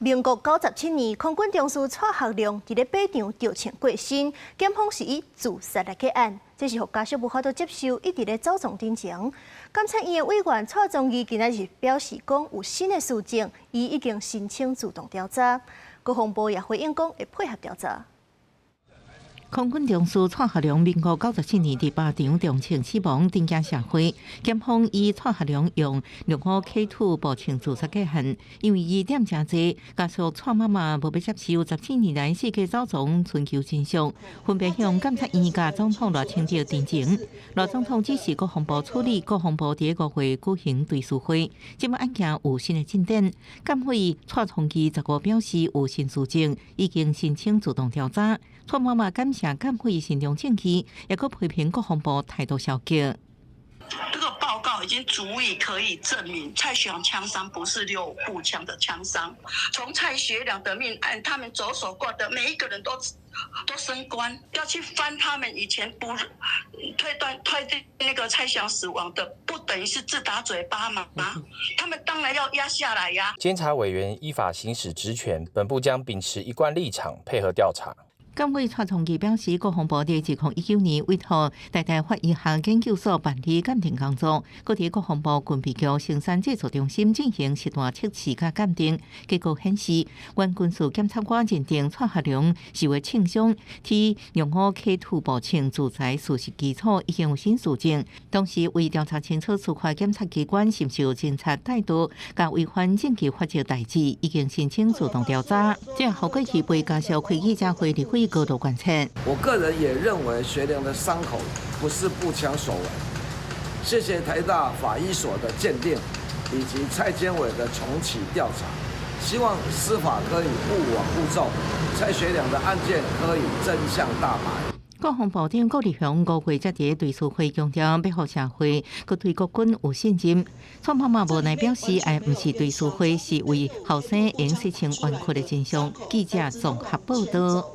民國97年，空軍中士蔡學良佇咧靶場著槍過身，檢方是以自殺來結案，這是予家屬無法度接受，一直咧走傱進前。監察院的委員蔡宗義今仔日表示講，有新的事證，伊已經申請自動調查。國防部也回應講會配合調查。空軍中士蔡學良民國97年佇靶場中槍死亡，震驚社會。檢方以蔡學良用65 K2步槍自殺結案，因為疑點誠濟，家屬蔡媽媽無欲接受，17年來四處走傱尋求真相，分別向監察院佮總統賴清德陳情。賴總統指示國防部處理，國防部佇5月舉行追思會。這擺案件有新的進展，監委蔡崇基15表示有新事證，已經申請自動調查。蔡媽媽感謝監委善用證據，也閣批評國防部態度消極。這個報告已經足以可以證明蔡學良槍傷不是6.5步槍的槍傷。從蔡學良的命案，他們走手過的每一個人都升官，要去翻他們以前不推斷推定那個蔡學良死亡的，不等於是自打嘴巴嗎？他們當然要壓下來呀。監察委員依法行使職權，本部將秉持一貫立場，配合調查。監委蔡崇基表示，國防部佇2019年委託台大法醫學研究所辦理鑑定工作，閣佇國防部軍備局生產製造中心進行實彈測試佮鑑定，結果顯示，原軍事檢察官認定蔡學良受的槍傷，佇65 K2步槍自裁事實基礎已經有新事證，同時為調查清楚司法檢察機關是毋是有偵查態度，佮違反證據法則代誌，已經申請自動調查。這予過去被家屬開記者會，立委高度關切。我個人也認為學良的傷口不是步槍所為。謝謝台大法醫所的鑑定，以及蔡監委的重啟調查，希望司法可以勿枉勿縱，蔡學良的案件可以真相大白。國防部長郭立雄5月才佇追思會強調，欲予社會閣對國軍有信任。蔡媽媽無奈表示，愛毋是追思會，是為後生會用說清冤屈的真相。記者綜合報道。